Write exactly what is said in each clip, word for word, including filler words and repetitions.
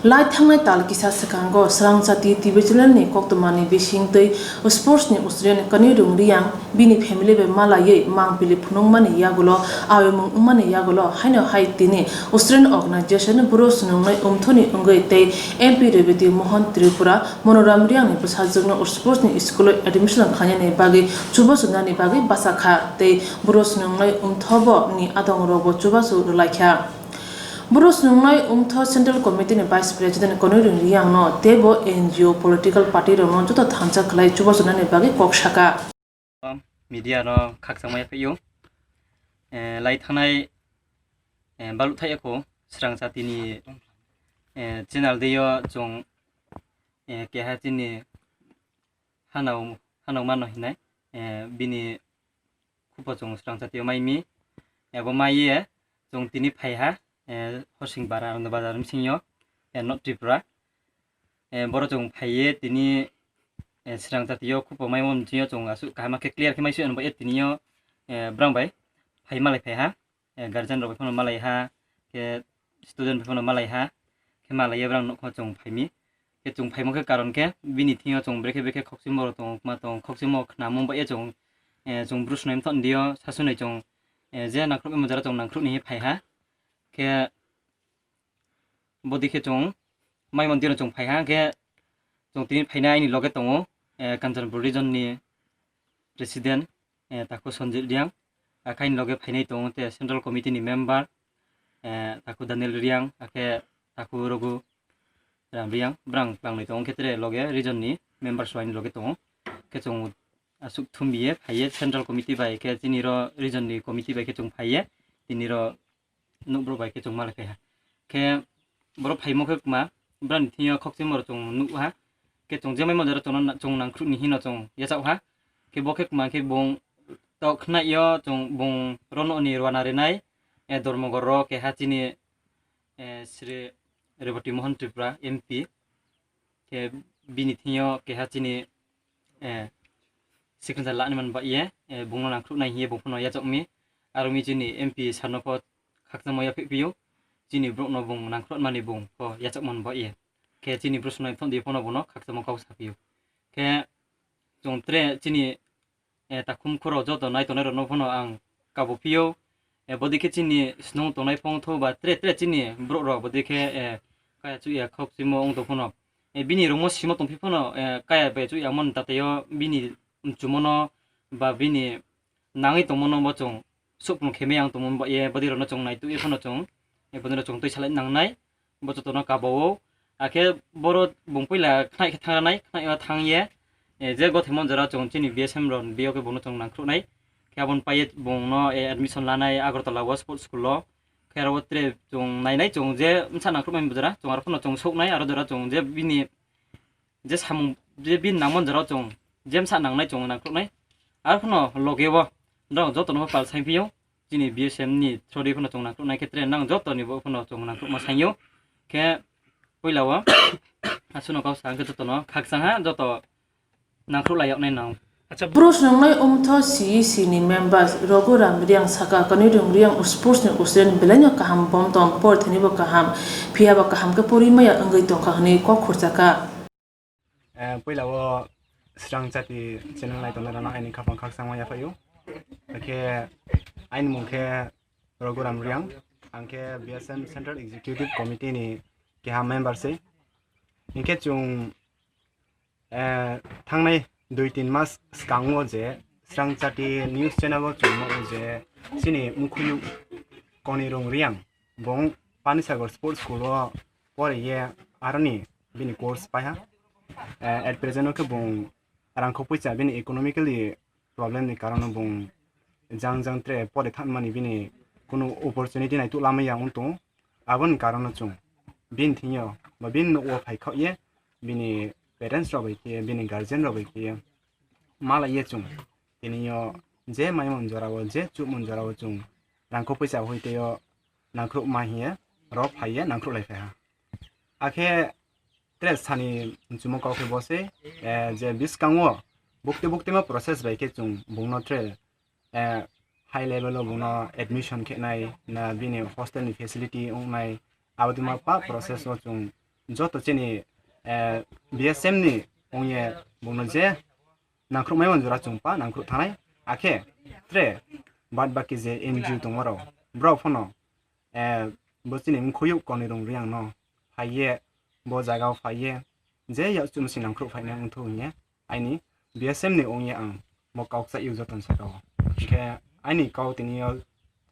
Lai thangnai tal kisa swkango Srangchati T V channel ni koktwmani bisingtwi sports ni student Kanirung Riang bini family bai malaiwi mangpili phunukmani yagulo, awimung wngmani yagulo haino hai tini student organization buro swnungnai umthoni wngwi tei M P Rebati Mohan Tripura Monoram Riang ni bwsajwkno sports ni school o admission khainani bagwi chubachu nani bagwi bachakha tei buro swnungnai umthobo ni adongrogo chubachu rwlaikha. Buro swnungnai umtho Central Committee ni Vice President Kanirung Riang no teibo N G O political party rokno joto thansa khlai chubachu nani bagwi kok saka. Media no khakchangma yaphai o. Eh, lai thanai, eh, baluthai eko Srangchati ni, eh, channel de yo chwng, eh, keha chini hanao, hanao mano hinai, eh, bini khupo chwng Srangchati o mai mi, ebo mai ye chwng tini phai ha, eh, Hosing Bara Ananda Bazar bsing yo, eh, North Tripura. Eh, boro chwng phai ye tini, eh, Srangchati o khupo mai mo bsing yo chwng aswk kaham khe clear khe mai sui anbo e tini yo, eh, brang bai phai malai phai ha. Eh, guardian rok bai phano malai ha, khe student bai phano malai ha, khe malai ya brang nokho chwng phai mi. Khe chwng phaimo khe karon khe bini thing yo chwng brekhe brekhe khokchimo rok tongo, ma tongo, khokchimo khna mung ba e chwng, eh, chwng bru swnai mthok ndio, sa swnai chwng, eh, je nangkhruk mung jora chwng nangkhruk ni phai ha. Khe bodi khe chwng mai mon dino chwng phai ha, khe chwng tini phaina aini loge tongo, eh, Kanchanpur region ni president, eh, takhuk Sanjit Riang, akhaini loge phainai tongo te Central Committee ni member, eh, takhuk Daniel Riang, akhe takhuk Raghu Ram Riang, brang tlangnai tongo khe tere loge region ni member swlaini loge tongo. Khe chwng aswk thumbiye phaiye Central Committee bai khe chini ro region ni committee bai khe chwng phaiye tini ro nukbrok bai khe chwng malai phai ha. Khe borok phaimo khe kwma, brani thing yo khokchimo rok chwng nuk ha. Khe chwng je mai manjaro chwng nangkhruk ni hino chwng yachak ha. Khe bo khe kwma khe bung tok khna yo chwng bung rono ni rwana rinai, eh, Dharmanagar ro keha chini, eh, Shri Rebati Mohan Tripura M P. Khe bini thing yo keha chini, eh, signature lani man ba ye, eh, bung no nangkhruk nai hiye bung phano yachak mi. Aro mi chini M P sir no pho khakchangma yaphi phi o. Chini borok no bung nangkhruk mani bung pho yachak man ba ye. Khe chini bwswk nai thon di phano bono khakchangma kok sa phi o. Khe chwng tre chini, eh, takhum khoro joto nai tongnai rokno phano ang kabo phio. Eh, bodi khe chini snung tongnai phone tho ba tre tre chini borok rok bodi khe, eh, kaya chuya khok chimo wng tong phano. Eh, bini room o simo tong phi phano, eh, kaya bai chuya mon ta tei o bini mchumo no ba bini nangwi tongmo no bo chwng sukphung khemai ang tongmo ba ye bodi rok no chwng nai twi phano chwng, eh, bodi rok chwng twi salai nang nai. Bo jotono kabo o. Akhe boro bung puila khnai khe thang ranai, khnai o thang ye, eh, je gothemon jora chwng chini B S M rok bio khe bono chwng nangkhruk nai. Khe aboni pai ye bung no, eh, admission lanai Agartala o sports school o. Khe aro tre chwng nai nai chwng je msa nangkhruk mai jora chwng aro phano chwng sok nai aro jora chwng je bini je samung je bini nangmon jora chwng je msa nangnai chwng nangkhruk nai. Aro phano loge o norok jotono pal sai phio. Chini B S M ni through di phano chwng nangkhruk nai khe tre nang joto ni bo phano chwng nangkhruk ma sai o. Khe puila o aswk no kok sa ang khe jotono khakchang ha joto nangkhruk lai yok nai nang. Acha, bro swnungnai umtho C E C ni members Raghu Ram Riang saka Kanirung Riang sports ni student belai no kaham bom tong por thani bo kaham phiya ba kaham khe pori maya wngwi tongkha hwnwi kok khurchakha. Eh, puila o Srang Chati channel nai tongnai rok no aini khapang khakchangma yaphai o. Akhe aini mung khe Raghuram Riang, ang khe B S M Central Executive Committee ni keha member se. Hinkhe chwng, eh, thangnai dui tin mas swkango je Srang Chati news channel o chwng nugo je chini mukhuyung Konirung Riang bong Panisagar Sports School o pore ye aroni bini course paiha. Eh, at present o khe bung rangkho puisa bini economically problem ni karon o bung jang jang tre pore thanmani bini kunu opportunity naituk lamaya wng tongo. Aboni karon o chwng bini thing yo ba bini nuk o phai khok ye bini parents rok bai khe bini guardian rok bai khe malai ye chwng tini yo je maimon jora o je chukmon jora o chwng rangkho puisa hui tei o nangkhruk ma hiye rok phai ye nangkhruk lai phai ha. Akhe tre sani chumung kok khe bo se, eh, je bwskango bukti bukti ma process bai khe chwng bungno tre, eh, high level o bungno admission khe nai na bini hostel ni facility wng nai abo dima pa process o chwng joto chini, eh, B S M ni ongye bongno je nangkhruh maiman jora chwng pa nangkhruh thanai, akhe tre bad baki je N G O tongmarok, borok phano, eh, bo chini mkhuyuk Konirung Riang no phaiye, bo jaga o phaiye, je yak chumsi nangkhruh phaina wngthok hwnye, aini B S M ni ongye ang bo kok cha yu joton saka o. Hwnkhe aini kok tini o,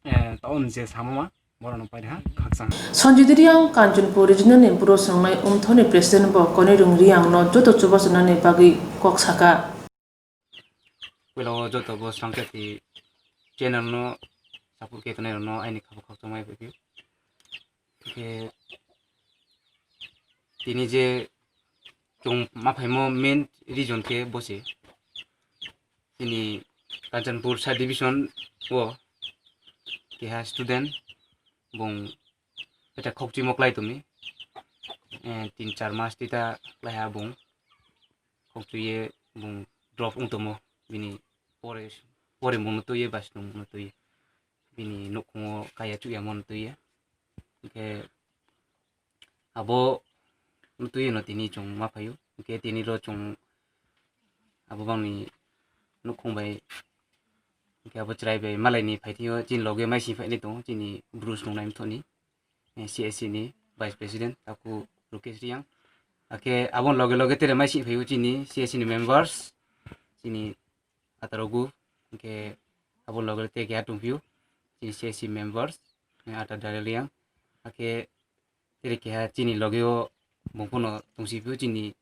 eh, taon je samama, borok no paide ha khakchang. Sanjay Diriang, Kanchanpur Regional ni Buro Swngnai Umthoni President bo Konirung Riang no joto chubachu nani bagwi kok saka. Puila o joto bo Srangchati channel no support khe tongnai rok no aini khapang khakchangma bai phio. Hwnkhe tini je chwng ma phaimo main reason khe bo se. Chini Kanchanpur sub division o keha student bung eta khokchimo klai tongmi. Eh, tin char mas tita klaiha bung. Khokchuye bung drop wng tongmo. Bini pore, pore mungno twiye bas nungno twiye. Bini nukhungo kaya chuya mono twiye. Hwnkhe abo no twiye no tini chwng ma phaio. Hwnkhe tini ro chwng abo bangni nukhung bai, hwnkhe abo chwrai bai malaini phaithio chini loge mai sing phainai tongo chini Bru Swngnai Umthoni, eh, C S C ni Vice President taku Rukesh Riang. Akhe abo loge loge tere mai sing phaio chini C S C ni members, chini Atarogu, hwnkhe abo loge loge tere keha tongphio chini C S C members, eh, Ata Dalal Riang. Akhe tere keha chini loge o bung phano tongsi phio chini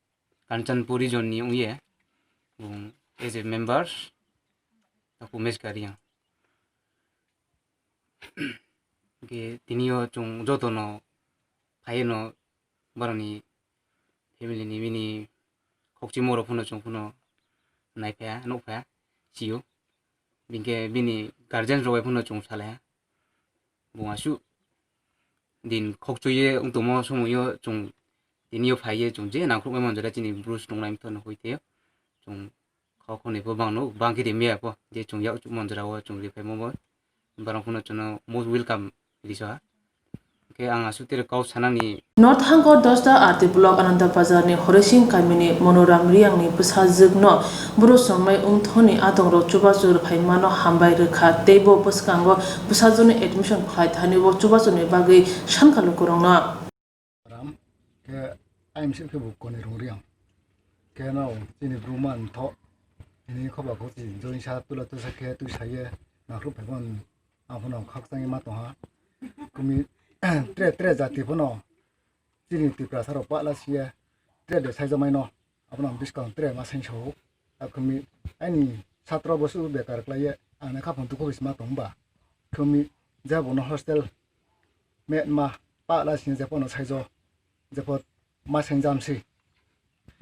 Kanchanpur region ni wngye bung as a members taku Meska Riang. Hwnkhe tini o chwng joto no phaiye no borokni family ni bini khokchimo rok phano chwng phano naiphaya, nukphaya, sio. Hinkhe bini guardian rok bai phano chwng salaiha. Bung aswk din khokchuiye wng tongmo somoio chwng tini o phaiye chwng je nangkhrukmai manjora chini Bru Swngnai Umthoni hoi tei chwng Kok hwnwi bo bangno bangkhe rimya po, je chwng yak manjora o chwng riphai mo bo. Borok phano chwngno most welcome riso ha. Khe ang aswk tere kok sanani. North Hangkor Dosda R D block Ananda Bazar ni Horising kamini Monoram Riang ni bwsajwk no Bru Swngnai Umthoni adongrok chubachu rwphai mano hambai rwkha tei bo bwskango bwsajwk ni admission khlai thani bo chubachu ni bagwi sankha lukurok no. Ram, khe ayang se khe bo Konirung Riang. Khe no chini bru man tho, ini khoba kho chi join sa tula tusa khe twi sa ye nangkhruk phai phon ang phano khakchang ma tong ha. Kumi tre tre jati phano chini Tiprasa rok pala si ye tre de sai jomai no. Abono ang bwskang tere ma seng sao. Akhumi aini satro bosu bekar klaiye ang ne khapang dukhu bisma tong ba. Khumi jabo no hostel me ma pa la sing jepo no saijo jepo ma seng jam si.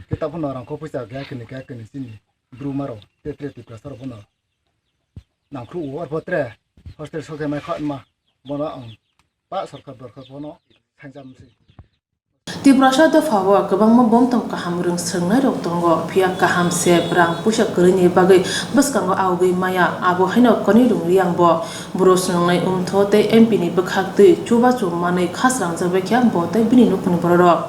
Kita phono rang ko puisa kya kini kya kini sini bru maro te tre Tiprasa rok phono nangkhru o arpho tre hostel soke mai kha ma bono ang pa sorkar dorkar phono seng jam si. Tiprasa dophao kwbangma bomtong kaham rwng swrwngnairok tongo, phiya kaham se rang puisa kwrwini bagwi bwskango awgwi maya, abo haino Konirung Riang bo. Bru Swngnai Umtho tei M P ni bwkhak twi chubachu manwi kha srangjakbaikha bo tei bini nukhungni bororok.